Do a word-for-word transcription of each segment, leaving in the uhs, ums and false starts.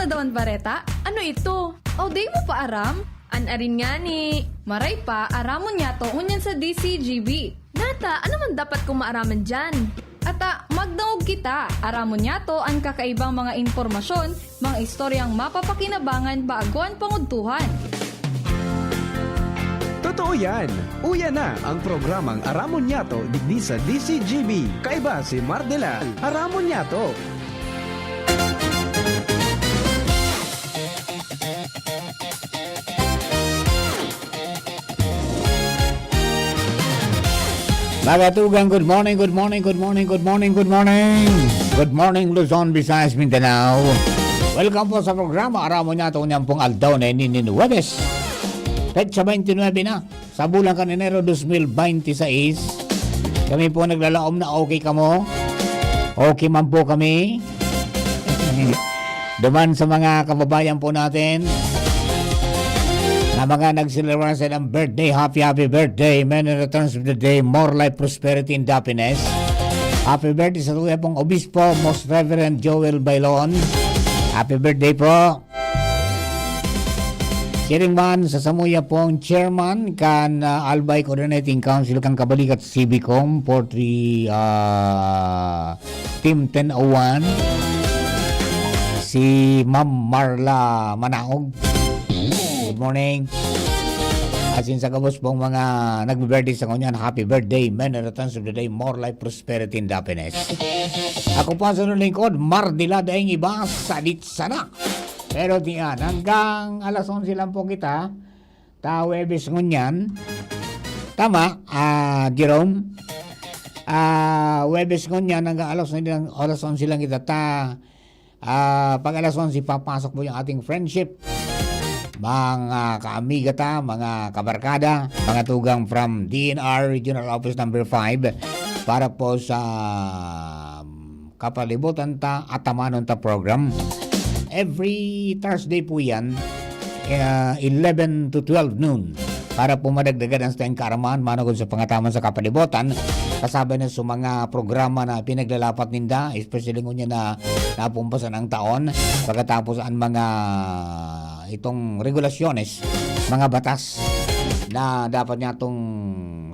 Don Bareta, ano ito? O, di mo pa aram? An arin ngani. Maray pa, aramon niyato ngunyan sa D C G B. Nata, ano man dapat kong maaraman diyan? Ata, magdangog kita. Aramon niyato an kakaibang mga impormasyon, mga istoryang mapapakinabangan bago an pangudtuhan. Totoo yan! Uya na ang programang Aramon Niyato digdi sa D C G B. Kaiba si Mar Delal. Aramon Niyato! Mga tugang, good morning, good morning, good morning, good morning, good morning. Good morning, Luzon, Visayas, Mindanao. Welcome po sa programa Aramon Niyato niyang pong aldaw na ini nin Huwebes. Petsa twenty-nine na sa bulan kan Enero dos mil binte y seis. Kami po naglalaom na okay kamo. Okay man po kami. Duman sa mga kababayan po natin na mga nagselebrar sa ilang birthday, happy, happy birthday. Many returns of the day, more life, prosperity, and happiness. Happy birthday sa tuya pong Obispo, Most Reverend Joel Bailon. Happy birthday po. Siring man sa samuya pong chairman kan ah, Albay Coordinating Council kan Kabalikat C B Com, forty, ah, Team ten oh one, si Ma'am Marla Manaog. Good morning. Asin sa gabos pong mga nagbe-birthday sa ngunyan, happy birthday, many returns of the day, more life, prosperity, and happiness. Ako po ang sunod lingkod, Mar Delal, daing iba, sadit sana. Pero diyan, hanggang alas onse lang po kita, ta Huwebes ngunyan. Tama, ah, Jerome? Ah, Huwebes ngunyan, hanggang alas onse lang, alas onse lang kita, ta, ah, pag alas onse, papasok po yung ating friendship. Mga kaamiga ta, mga kabarkada, mga tugang from D N R Regional Office Number five, para po sa kapalibutan ta, atamanon ta program. Every Thursday po yan, ah, eleven to twelve noon. Para po madagdagan ang satuyang kaaraman, manugod sa pangataman sa kapalibutan, kasabay na sa mga programa na pinaglalapat ninda, especially ngunyan na napumpas na ang taon, pagkatapos ang mga itong regulasyones, mga batas na dapat niya itong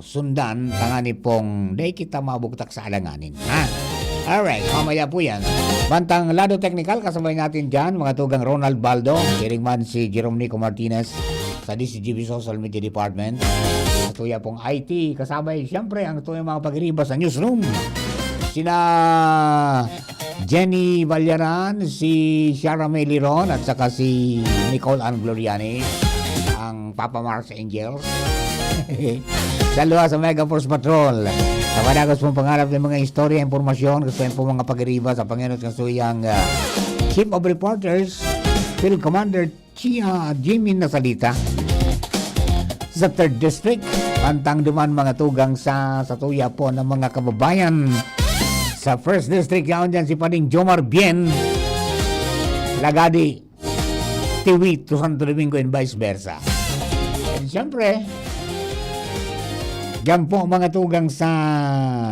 sundan, tangani pong dai kita mabugtak sa alanganin, ha? Alright, mamaya po yan. Bantang lado teknikal, kasabay natin dyan, mga tugang Ronald Baldo, siring man si Jerome Nico Martinez sa D C G B Social Media Department. Sa tuya pong I T, kasabay, siyempre, ang tuyang mga pagriba sa newsroom. Sina Jenny Valleran, si Shara May Liron, at saka si Nicole Ann Gloriani, ang Papa Mars Angels. Sa luha sa Mega Force Patrol. Sa padagos pong pangarap ng mga istorya, impormasyon, gusto po mga pagriba sa Panginoon sa suyang ah, Chief of Reporters, Field Commander Chia Jimmy Nasalita. Sa Third District, pantang duman mga tugang sa, sa tuya po ng mga kababayan. Sa First District, yaon dyan si Pading Jomar Bien. Lagadi, Tiwi to Santo Domingo and vice versa. And siyempre, dyan po mga tugang sa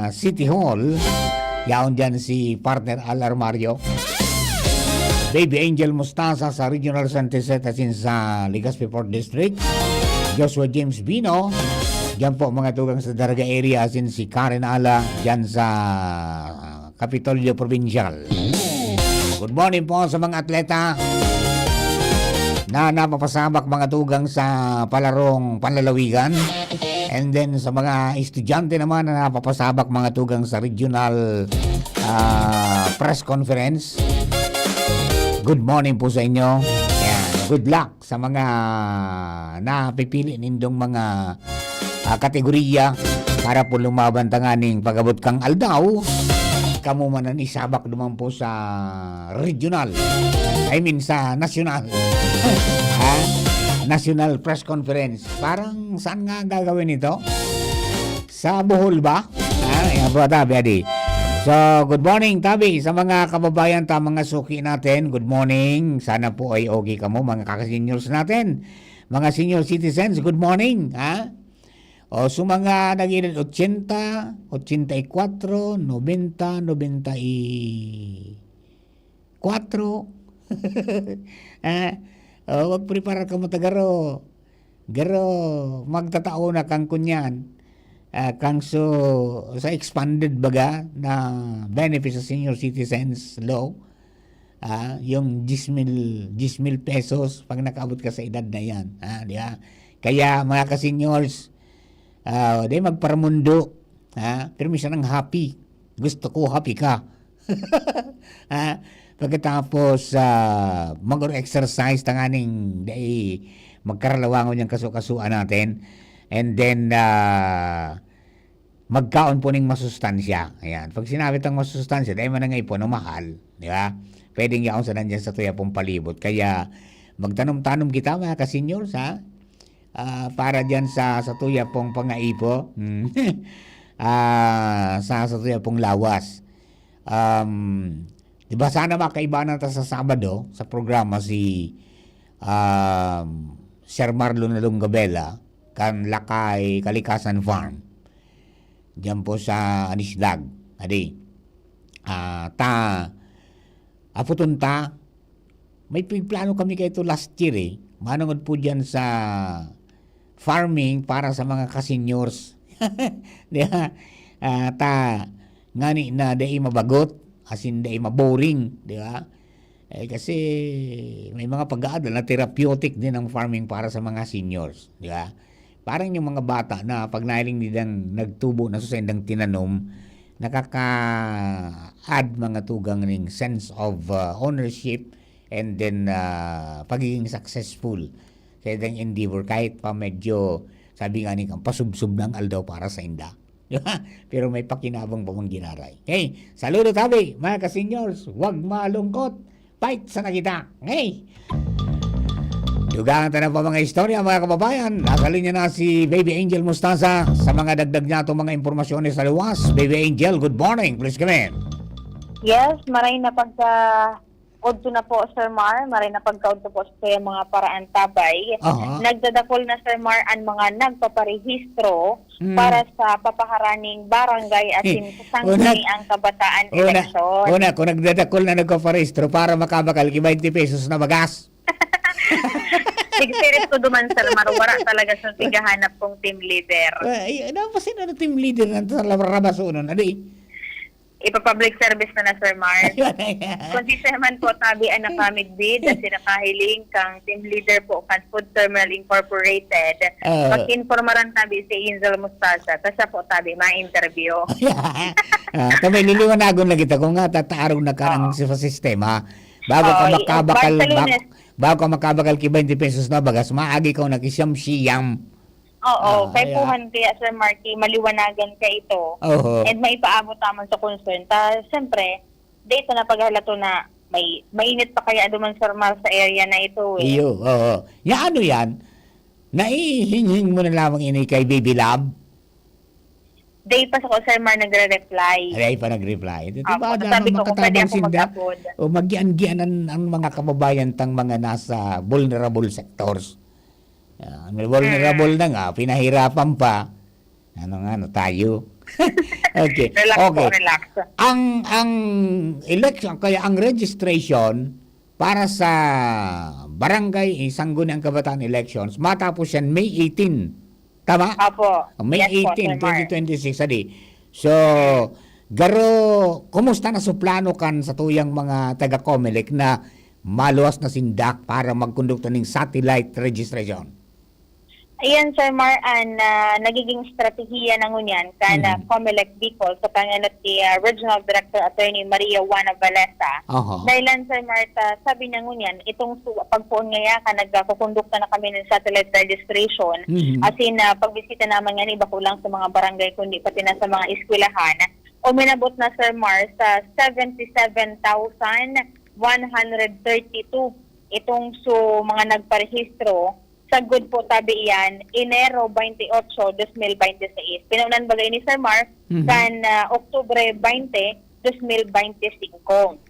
City Hall, yaon dyan si Partner Al Armario, Baby Angel Mustasa sa Regional Santa Iseta asin sa Legazpi Fourth District, Joshua James Bino, dyan po mga tugang sa Daraga area asin si Karen Ala dyan sa Kapitolyo Provincial. Good morning po sa mga atleta na napapasabak mga tugang sa palarong panlalawigan. And then sa mga estudyante naman na napapasabak mga tugang sa regional ah, press conference. Good morning po sa inyo. Ayan. Good luck sa mga napipili nindong mga ah, kategorya para po lumaban tanganing pag-abot kang aldaw, kamo man ang isabak duman po sa regional. I mean, sa national. Ha? National press conference. Parang saan nga gagawin ito? Sa Bohol ba? Ha? Yan po, tabi, adi. So, good morning, tabi, sa mga kababayan ta, mga suki natin. Good morning. Sana po ay okay kamo, mga kakaseniors natin. Mga senior citizens, good morning, ha? O sa mga nag-edad ochenta, ochenta y cuatro, nobenta, nobenta y cuatro, Ah, oh, magpreparar kamo ta garo. Garo, magtatao na kan kunyan. Ah, kan so, sa expanded baga na benefits sa senior citizens law, ah, yung diyes mil, diyes mil pesos pag nakaabot ka sa edad na yan, ah, di ba? Kaya, mga ka-seniors, ah, di magparamundo, ah, pero minsan ang happy. Gusto ko happy ka. Ah, pagkatapos, ah, mag-exercise tanganing dai magkaralawangon yang kaso-kasuan natin. And then, ah, magkaon po ning masustansya. Ayan. Pag sinabi tang masustansya, dai man nga ipo, no, mahal. Di ba? Pwedeng yaon sa nandyan sa tuya pong palibot. Kaya, magtanom-tanom kita, mga ka-seniors, ha? Ah, para dyan sa, sa tuya pong pangaipo. Hmm. Ah, sa, sa tuya pong lawas. Um, di ba sana makaiba na ta sa Sabado sa programa si, um, Sir Marlon Alongabela kan Lakay Kalikasan Farm. Diyan po sa Anislag. Adi. Ah, ta, aputon ta, may pigplano kami kaito last year eh. Manongod po diyan sa farming para sa mga ka-seniors. Di ba? Ah, ta, ngani na dai mabagot, as in dai maboring, di ba? Eh, kasi may mga pag-aadal na therapeutic din ang farming para sa mga seniors, di ba? Parang yung mga bata na pag nahiling nilang nagtubo na sa saindang tinanom, nakaka-add mga tugang ning sense of, ah, ownership and then, ah, pagiging successful sa saindang endeavor kahit pa medyo, sabi nga ni, pasubsob na ang aldaw para sa inda. Di ba? Pero may pakinabang pa mang ginaray. Okay, saludo tabi, mga ka-seniors, huwag malungkot. Fight sana kita. Okay. Dugangan ta na pa mga istorya, mga kababayan. Nasa linya na si Baby Angel Mostaza sa mga dagdag niya itong mga impormasyon sa luwas. Baby Angel, good morning. Please come in. Yes, maray na pagka-, odto na po, Sir Mar. Maray na pagka-odto po sa mga paraantabay. Aha. Nagdadakol na, Sir Mar, ang mga nagpaparehistro Mm. para sa papaharaning barangay asin sa Sangguniang Kabataan Una, eleksyon. Una, kung nagdadakol na nagpaparehistro para makabakal ki twenty pesos na bagas. Sigsirit ko duman, Sir Mar, wala talaga sa tigahanap kong team leader. Ay, ano pa sino na team leader na sa Rabasonon? Adi? Ipa-public service na na, Sir Mark. Ayun, ayan. Kung siya man po, tabi ang nakamidbid at sinakahiling kang team leader po kan Food Terminal Incorporated, Ah. pag-informaran tabi si Angel Mustasa, kasi po tabi, ma-interview. Ah, kami, liliwanagon na kita kung nga tataarog na karang Oo. sa sistema. Bago ka Oo, makabakal, basta bak-, Lunes. bago ka makabakal ki twenty pesos na bagas, maagi ka na kisiyam-siyam. Oo, Ah, kaya kaipuhan kaya, Sir Marky, maliwanagan ka ito. Oho. And maipaabot naman sa concern. Ta, siyempre, dito na paghalato na may mainit pa kaya duman, Sir Mar, sa area na ito eh. Iyo, oo. Ya ano yan? Naihinghing mo na lamang ini kay Baby Love? Day pa sa ko, Sir Mar, nagre-reply. Ay, ay pa nag-reply. Di ba, Apo, sabi ko, kung pwede makatabang ako sinda, mag-upload. O, magian-gian ang, ang mga kababayan tang mga nasa vulnerable sectors. Ah, vulnerable Mm. na nga, pinahirapan pa. Ano nga, ano tayo? Okay. Relax po, Okay. relax. Ang, ang election, kaya ang registration para sa barangay, eh, Sangguniang Kabataan elections, matapos yan May eighteen. Tama? Opo. May Yes po, eighteen, Sir Mar. twenty twenty-six, adi. So, garo, kumusta na su plano kan satuyang mga taga-Comelec na maluwas na sinda para magkondukta ning satellite registration? Ayan, Sir Mar, an, ah, nagiging estratehiya na ngunyan kan, ah, Mm. Comelec Bicol sa pangenot ni, ah, Regional Director Attorney Maria Juana Valesa. Aha. Dahilan, Sir Mar, ta sabi niya ngunyan, itong su-, pagpoon ngaya kan nagkakukondukta na kami ng satellite registration, Mhm. as in, ah, pagbisita naman nga ni bako lang sa mga barangay, kundi pati na sa mga eskwelahan, uminabot na, Sir Mar, sa seventy-seven thousand one hundred thirty-two itong su-, mga nagparehistro. Sagkod po tabi iyan, Enero twenty-eight, twenty twenty-six. Pinaunan bagay ni Sir Mar, Mhm. kan, ah, Oktubre twenty, twenty twenty-five.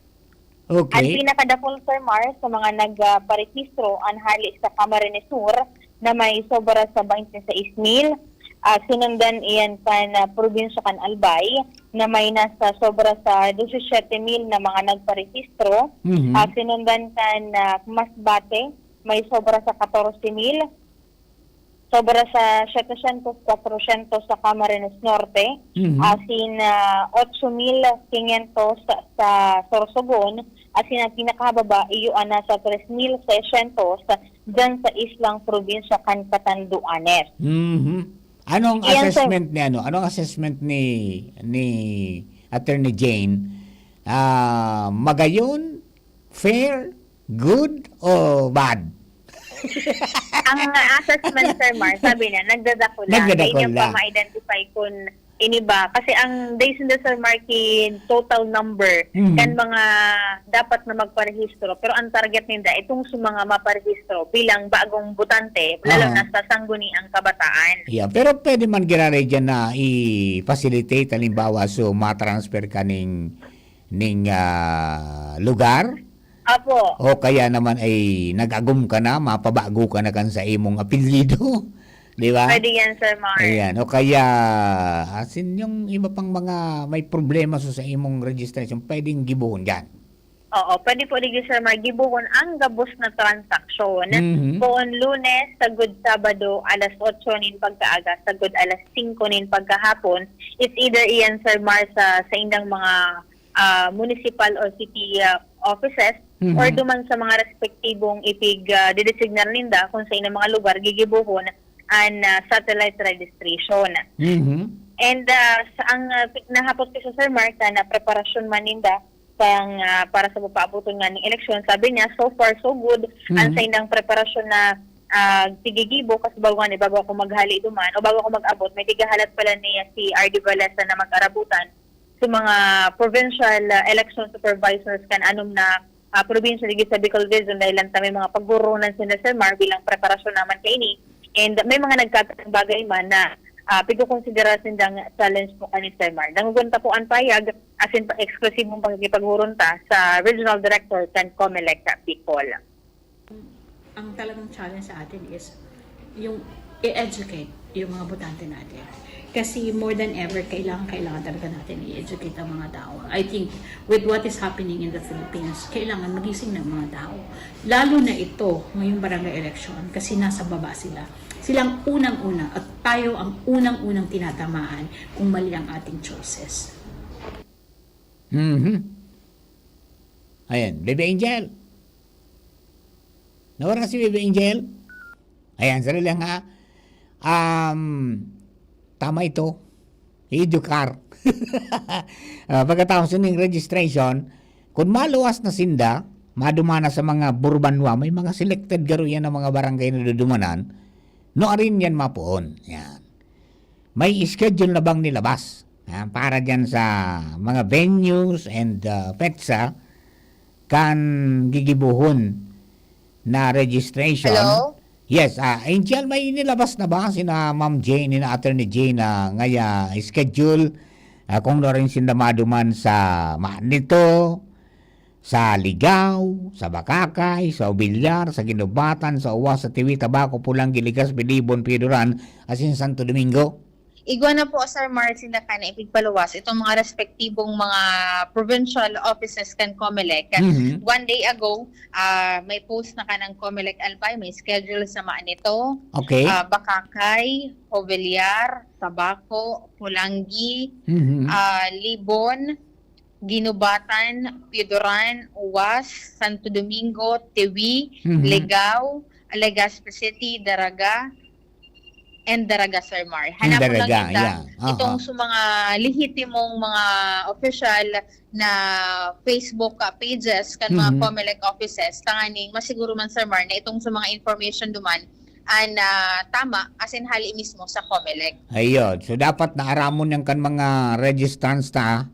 Ang Okay. pinakadakul, Sir Mar, sa mga nagparehistro, an hali sa Camarines Sur, na may sobra sa twenty-six mil, Ah, sinundan iyan kan, ah, probinsya kan Albay na may nasa sobra sa disisiyete mil na mga nagparehistro. Mhm. Ah, sinundan kan, ah, Masbate, may sobra sa katorse mil, sobra sa setecientos, kwatrocientos sa Camarines Norte, Mhm. asin, ah, otso mil quinientos sa Sorsogon, asin ang pinakahababa iyo an nasa tres mil seiscientos diyan sa islang probinsya kan Catanduanes. Mhm. Anong Iyan, sir. assessment ni ano? Anong assessment ni ni Attorney Jane? Ah, magayon, fair, good, o bad? Ang assessment, Sir Mar, sabi niya, nagdadakula. Nagdadakula. Kaya niya pa ma-identify kung ini ba. Kasi ang days in the Sir Mar, ki total number Mhm. kan mga dapat na magparehistro. Pero ang target ninda, itong sa mga maparehistro bilang bagong botante, lalo Aha. na sa sangguniang kabataan. Yeah, pero pwede man giraray dyan na i-facilitate, halimbawa, so matransfer ka ning, ning, ah, lugar? Apo. O kaya naman ay nag-agom ka na, mapabago ka na kan sa imong apelyido. Di ba? Pwede yan, Sir Mar. Ayan. O kaya, asin yung iba pang mga may problema sa, sa imong registration, pwedeng gibohon dyan. Oo, pwede po digdi, Sir Mar, gibohon ang gabos na transaksyon. Mhm. Poon Lunes, sagod Sabado, alas otso nin pagkaaga, sagod alas singko nin pagkahapon. It's either iyan, Sir Mar, sa, sa indang mga, ah, municipal or city, ah, offices, Mhm. or duman sa mga respektibong ipig, ah, didesignar ninda kung sa inang mga lugar gigibohon an, ah, satellite registration. Mhm. And, ah, sa ang, ah, nahapot ko sa Sir Mar, sa na preparasyon man ninda, pang, ah, para sa papaaboton nga ning eleksyon. Sabi niya, so far, so good. Ang Mhm. sa indang preparasyon na, ah, gigigibo, kasi bago nga ni, bago ako maghali duman, o bago ako mag-abot, may tigahalat pala niya si R D Valesa na mag-arabutan sa mga provincial, ah, election supervisors kan anom na, ah, probinsya digdi sa Bicol Region, dahil lang ta may mga pagburunan sila, Sir Mar, bilang preparasyon naman kaini. And may mga nagkatang bagay man na, ah, pigkokonsidera sindang challenge po kani, Sir Mar. Dangogon ta po an payag, asin pa eksklusibong pakikipaghuron ta sa Regional Director kan Comelec Bicol. Ang talagang challenge sa atin is yung i-educate yung mga botante natin. Kasi more than ever, kailangan, kailangan talaga natin i-educate ang mga tao. I think with what is happening in the Philippines, kailangan magising ng mga tao. Lalo na ito, ngayong barangay election, kasi nasa baba sila. Silang unang-una at tayo ang unang-unang tinatamaan kung mali ang ating choices. Mhm. Ayan, Baby Angel. Nawara si Baby Angel? Ayan, sandali lang ha. Um, tama ito. I-educar. Ah, pagkatapos ning registration, kung maluwas na sinda, maduman na sa mga burbanwa, may mga selected garo yan na mga barangay na dudumanan, no, arin yan mapoon. Yan. May schedule na bang nilabas, ha, para dyan sa mga venues and, ah, petsa kan gigibohon na registration? Hello? Yes, ah, Angel, may nilabas na ba sina Ma'am Jane, ni Attorney Jane, na ngaya schedule, ah, kung ano rin sinda maduman sa Manito, sa Ligao, sa Bacacay, sa Obillar, sa Guinobatan, sa Uwas, sa Tiwi, Tabaco, Polangui, Legazpi, Libon, Pioduran, asin Santo Domingo? Igwa na po, Sir Mar, sinda kan na ipigpaluwas itong mga respektibong mga provincial offices kan Comelec. Mhm. One day ago, ah, may post na kan ang Comelec Albay, may schedule sa Manito, Okay. ah, Bacacay, Jovellar, Tabaco, Polangui, Mhm. ah, Libon, Guinobatan, Pioduran, Uwas, Santo Domingo, Tiwi, Mhm. Ligao, Legazpi City, Daraga, and Daraga, Sir Mar. And Hanapon lang Daraga, ninda yeah. Aha. itong sa mga lehitimong mga opisyal na Facebook, ah, pages kan mga Mhm. Comelec offices, tanganing masiguro man, Sir Mar, na itong sa mga information duman an, ah, tama, asin hali mismo sa Comelec. Ayun. So, dapat naaramon yan kan mga registrants ta,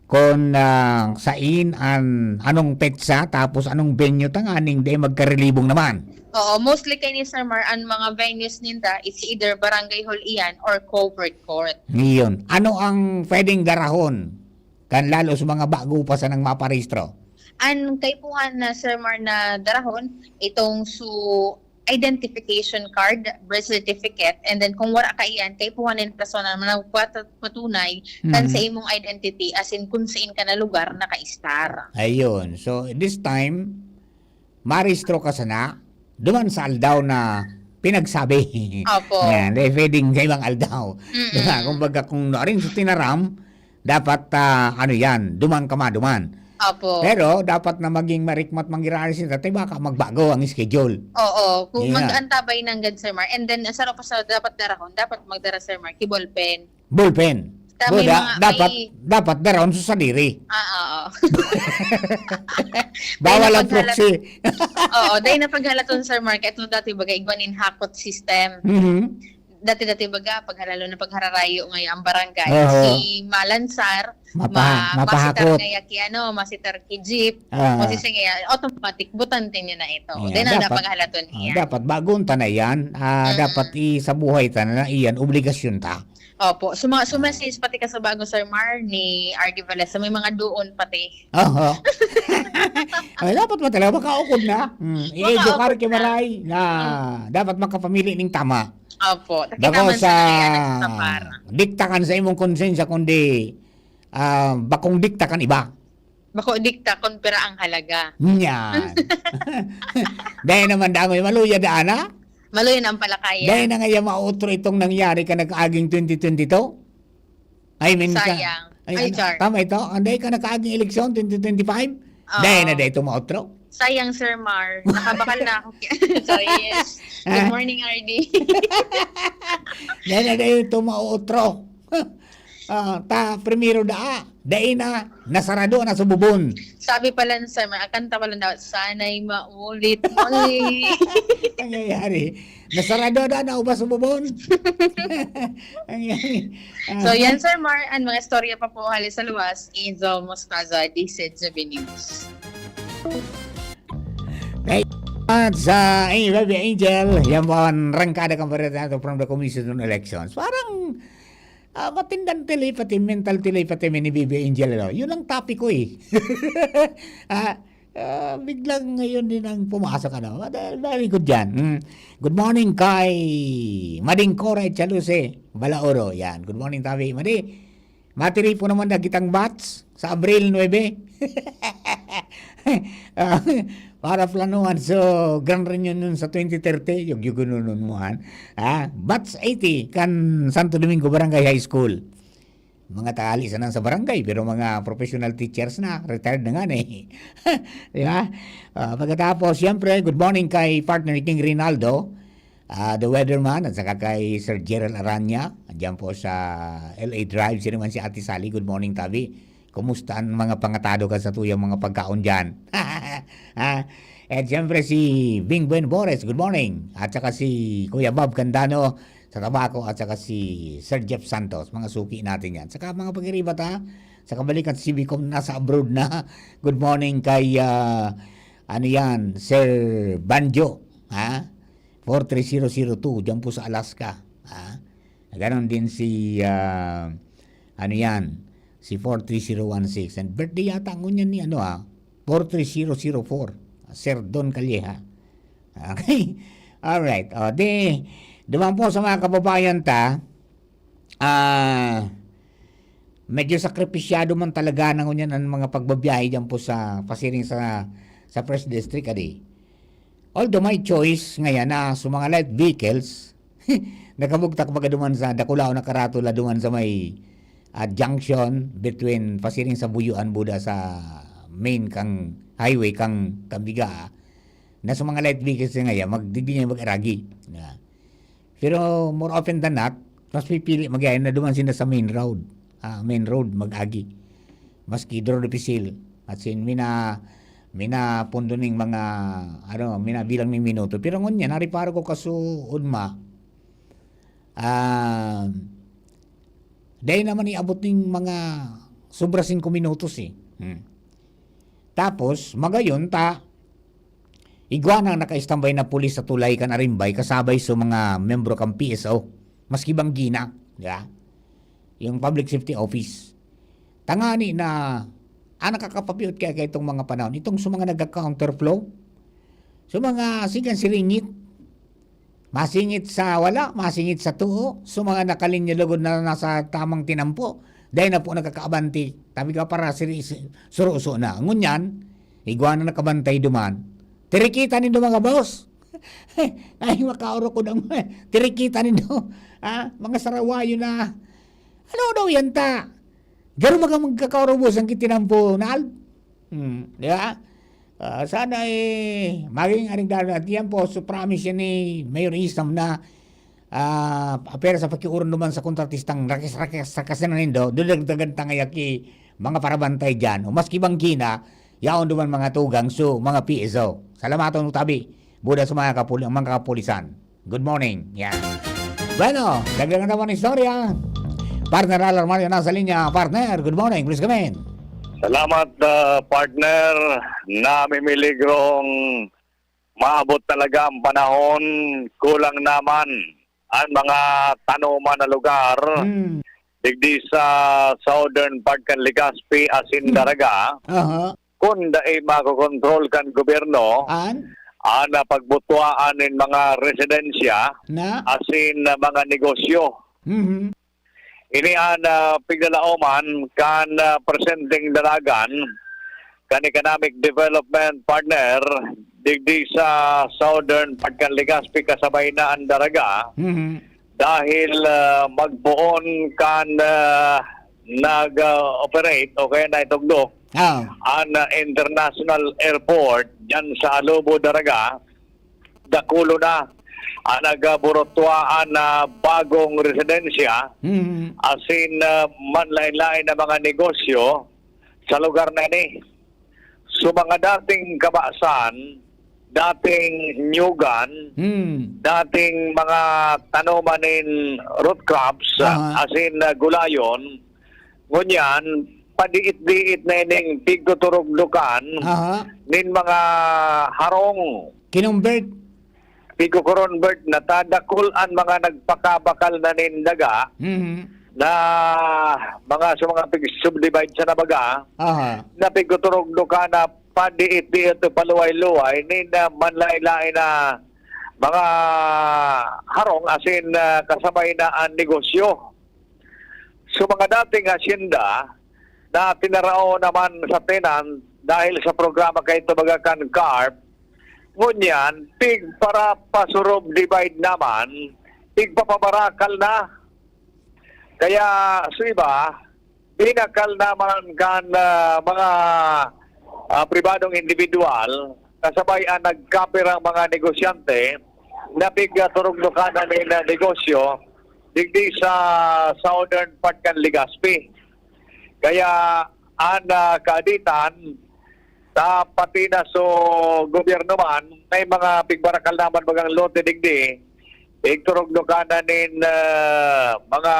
kung, ah, sain an, anong petsa, tapos anong venue, tanganing di magkarelibong naman. Oo, mostly kay ni Sir Mar, ang mga venues ninda, it's either barangay hall iyan or covered court. Ngayon, ano ang pwedeng darahon kan lalo sa mga bago pa sanang maparehistro? Ang kaipuhan na, Sir Mar, na darahon, itong su-, identification card, birth certificate, and then kung wala ka iyan, kaipuhan nin persona na magpatutunay kan Mhm. sa imong identity, as in kung saan ka na lugar naka-istar. Ayun. So, this time, marehistro ka sana, duman sa aldaw na pinagsabi. Opo. Yan, dahil pwedeng sa ibang aldaw. Mm-mm. Diba? Kumbaga, kung narin sa tinaram, dapat, ah, ano yan, duman ka maduman. Opo. Pero dapat na maging marikmat mangyari si tatay, baka magbago ang schedule. Oo, kung Yeah. mag-antabay nanggad, Sir Mar. And then, sa pa sa dapat darahon, dapat magdara, Sir Mar, ki ballpen. Ballpen. Ta-, Bo, may da- mga, dapat, may dapat darahon sa sadiri. Ah, oo. Bawal Dahil ang napaghalat- proxy. Oo, dahil napaghalaton, Sir Mark, itong dati baga igwa nin hakot system. Mhm. Dati-dati baga, paghalalo na paghararayo ngayon ang barangay. Oo. Si malansar, Mapaha- ma- mapahakot. Masitar kaya ki ano, masitar ki jeep, Ah. masising kaya, automatic, butante niya na ito. Ayan, Then, ang dapat, napaghalaton ah, niya. dapat bagon ta na yan. Ah, Mm. dapat isabuhay ta na iyan, obligasyon ta. Opo. Suma- sumasis pati ka sa bago, Sir Mar, ni R D Valesa. May mga doon pati. Oho. Ay, dapat mo talaga makaukod na. Hmm. I-educar Makaukod ki na. Maray na dapat makapamili ning tama. Opo. Bako Takitaman sa sa nagtapar. Dikta kan sa imong konsensya, kundi, ah, bakong dikta kan iba. Bako dikta kung pira ang halaga. Yan. Dahil naman dangoy, maluya daan, ha? Maluya na ang palakaya. Dahil na nga yan, mautro itong nangyari ka nagkaaging twenty twenty-two. I mean, ka- Sayang. Ay, ano, char. Tama ito? Anday ka nakaaging eleksyon, twenty twenty-five? Oo. Dahil na dahil ito mautro. Sayang, Sir Mar. Nakabakal na ako. Sorry, yes. Good morning, R D. Dahil na dahil ito mautro. Ah, ta, primero daa. Dahil na, nasarado na sa bubon. Sabi pala ng Sir Mar, ang kanta pala daw, "Sana'y maulit-ulit." Ang nangyayari. Nasarado na, naubas sa bubon. Ang nangyayari. Ah, So, yan, Sir Mar, ang mga istorya pa po hali sa luwas, Enzo Mostaza, D Z News. At sa, eh, Baby Angel, yan po ang rangkada kang bareta nato from the Commission on Elections. Parang, ah, matindang telepathy, mental telepathy ni Baby Angel, ano? Yun ang topic ko, eh. Ah, ah, biglang ngayon din ang pumasok, ano? Very good yan. Mm. Good morning kay Mading Cora Echaluse, Balaoro. Yan. Good morning, Tabi. Madi, matiripo naman na kitang bats sa Abril nuebe. Ah, para planuhan so Grand Reunion sa twenty thirty, yung yugununon mo, han. Ah, batch eighty kan Santo Domingo Barangay High School. Mga tali sana sa barangay, pero mga professional teachers na, retired na nga na eh. Di ba? Ah, pagkatapos, siyempre, good morning kay partner ni King Rinaldo, ah, the weatherman, at saka kay Sir Gerald Aranya, andyan po sa L A Drive, sino man si Ate Sally, good morning, Tabi. Kumusta ang mga pangatado ka sa tuyang mga pagkaon dyan? Ha? At siyempre si Bing Buen Bores, good morning. At saka si Kuya Bob Candano sa Tabaco at saka si Sir Jeff Santos, mga suki natin yan. Saka mga pagkiribat ha, sa kabalikan si Bicom nasa abroad na. Good morning kay, ah, ano yan, Sir Banjo, ha? four three zero zero two, dyan po sa Alaska. Ha? Ganon din si, ah, ano yan, si four three zero one six. And birthday yata ngunyan ni ano, ah, four three zero zero four, Sir Don Calleja. Okay? Alright. O, di, duman po sa mga kababayan ta, ah, medyo sakripisyado man talaga na ngunyan ang mga pagbabiyahe dyan po sa pasiring sa, sa First District, adi. Although may choice ngayon na sa mga light vehicles, nakabugtak baga duman sa Dakulaw na karatula duman sa may, ah, junction between pasiring sa Buyuan Buda sa main kang highway kang Kambiga, na sa mga light vehicles na ngayon, magdigdi niya mag-aragi. Na. Pero more often than not, mas pipili mag-, na duman sila sa main road. Ah, main road, mag-agi. Maski duro dipisil. At sin, mina, mina pundo ning mga, ano, mina bilang ning minuto. Pero ngunyan, nariparo ko kasuod ma, ah, dahil naman iabot ning mga sobra singko minutos eh. Hmm. Tapos, magayon ta, igwa nang naka-standby na pulis sa tulay kan Arimbay, kasabay sa mga membro kan P S O, maski bang gina, di ba? Yung Public Safety Office. Tangani na, ang nakakapapiot kaya kaya itong mga panahon, itong sa mga nagka-counterflow, sa mga sigan siringit, Masingit sa wala, masingit sa too. So, mga nakalinya lugod na nasa tamang tinampo, dai na po nagkakaabante. Sabi ka, para siri-, si-, suruso na. Ngunyan, igwa na nakabantay duman. Tirikita nindo, mga boss. Ay, makaorok ko ng tirikita nindo. Ah, mga sarawayo na. Ano daw yan ta? Garo baga magkakaurubos ang kitinampo na alb? Hmm, di ba? Ah, sana, eh, maging aring dalan. At yan po, so promise yan ni Mayor Isam na, ah, apera sa pakiuron naman sa kontratistang rakis-rakis sa kasananin do, dudagdagan tangay aki mga parabantay dyan. O maski banggi na, yaon duman mga tugang, so mga P S O. Salamaton utabi, buda sa mga kapuli-, mga kapulisan. Good morning. Yan. Bueno, dagdagan naman ang istorya. Partner Alar Mario, nasa linya. Partner, good morning. Please come in. Salamat, ah, partner. Namimiligrong maabot talaga ang panahon. Kulang naman ang mga tanoman na lugar. Hmm. Digdi sa southern part kan Legazpi, asin Hmm. Daraga. Aha. Kun dai makokontrol kan gobyerno An? an, ah, pagbutwaan nin mga residensya Na? asin, ah, mga negosyo. Mhm. Ini an, ah, piglalaoman kan, ah, presenteng dalagan kan economic development partner digdi sa southern part kan Legazpi kasabay na an Daraga. Mhm. Dahil, ah, magpoon kan, ah, nag, ah, operate o kaya naitugdok Ah. an, ah, international airport diyan sa Alobo, Daraga, dakulo na an nagaburutwaan na bagong residensya, Mhm. asin, ah, manlain-lain na mga negosyo sa lugar na ini. So, mga dating kabasan, dating nyugan, Hmm. dating mga tanoman nin root crops, Aha. asin, ah, gulayon, ngunyan, padiit-diit na ining pigtuturugdukan Aha. nin mga harong. Kinonvert. Pigko-convert na ta, dakul an mga nagpakabakal na nin daga Mhm. na mga, sa mga pig-subdivide sa nabaga, Aha. na pigtuturugdukan na padiit-diit o paluway-luway, nin, ah, manlain-lain na mga harong, asin, ah, kasabay na an negosyo. So, mga dating hasyenda na tinarao naman sa tenant dahil sa programa kaito baga kan CARP, ngunyan, pig para pasurob divide naman, pigpapabarakal na. Kaya, sa iba, binakal naman kan, ah, mga, ah, pribadong individual, kasabay an nagkapirang mga negosyante, na pigturugdukan na nin, ah, negosyo, digdi sa southern part kan Legazpi. Kaya, an, ah, kaaditan, ta pati na so gobyerno man, may mga pigbarakal naman bagang lote digdi, igturugdukan na nin, ah, mga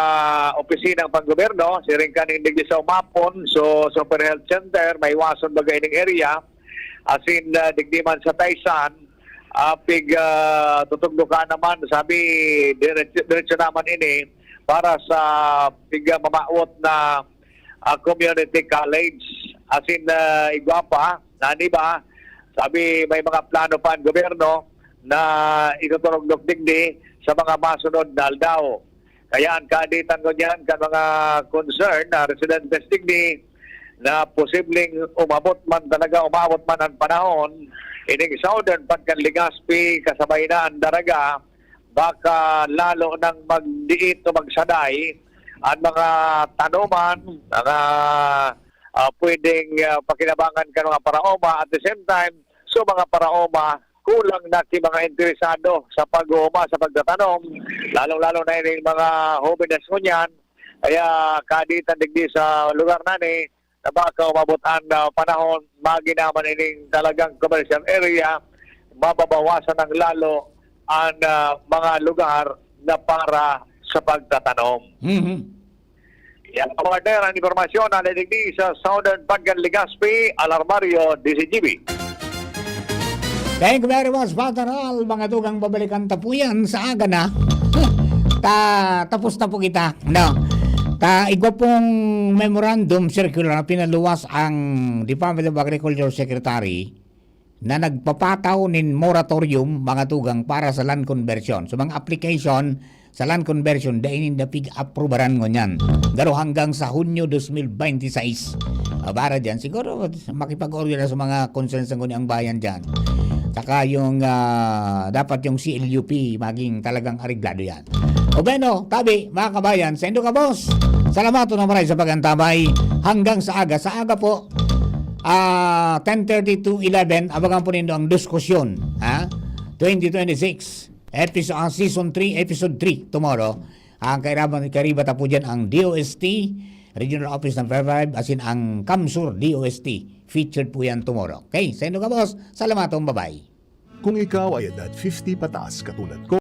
opisinang panggobyerno, siring kaning digdi sa Umapon, so Super Health Center, may wason baga ining area, asin, ah, digdi man sa Taysan, ah, pig, ah, tutugdukan naman, sabi, diretso, diretso naman ini para sa pig, ah, mamawot na, ah, community college. Asin, ah, igwa pa, nani ba? Sabi, may mga plano pa ang gobyerno na ituturugdok digdi sa mga masunod na aldaw. Kaya ang kaaditan ngunyan kan mga concern na residentes digdi na posibleng umabot man talaga, umabot man ang panahon, ining southern part kan Legazpi, kasabay na an Daraga, baka lalo nang magdiit o magsaday ang mga tanoman, mga, ah, pwedeng, ah, pakinabangan kan mga paraoma. At the same time, so mga paraoma, kulang na ki mga interesado sa pag-uuma, sa pagtatanom, lalong-lalo na ining mga hobenes ngunyan. Kaya kaaditan digdi sa lugar nani, na baka umabot an, ah, panahon, magin naman ining talagang commercial area, mababawasan ng lalo an, ah, mga lugar na para sa pagtatanom. Mhm. Yan, partner, ang impormasyon na nadigdi sa Southern Paggan Legazpi, Alarmario, D C G B. Thank you very much, Partner Al. Mga tugang, babalikan ta po yan sa aga na. Ta, tapos na po kita, no? Ta, igwa pong memorandum circular na pinaluwas ang Department of Agriculture Secretary na nagpapataw nin moratorium, mga tugang, para sa land conversion. So, mga application sa land conversion, dai ninda pig-aprubaran ngunyan. Garo hanggang sa Hunyo dos mil bente seis. Ah, para dyan, siguro makipag-order na sa mga concerns ng ang bayan dyan. Saka yung, ah, dapat yung C L U P maging talagang areglado yan. O bueno, tabi, mga kabayan, sendo ka, boss. Salamat na maray sa pag-antabay. Hanggang sa aga. Sa aga po, ah, ten thirty to eleven, abangan po nindo ang diskusyon, ha? Twenty twenty-six, episode, ah, season three, episode three, tomorrow. Ang kairaban, kairiba ta po dyan ang D O S T, Regional Office Number five, asin ang CamSur D O S T. Featured po yan tomorrow. Okay, sendo ka, boss. Salamat, bye-bye. Kung ikaw ay edad fifty pataas katulad ko,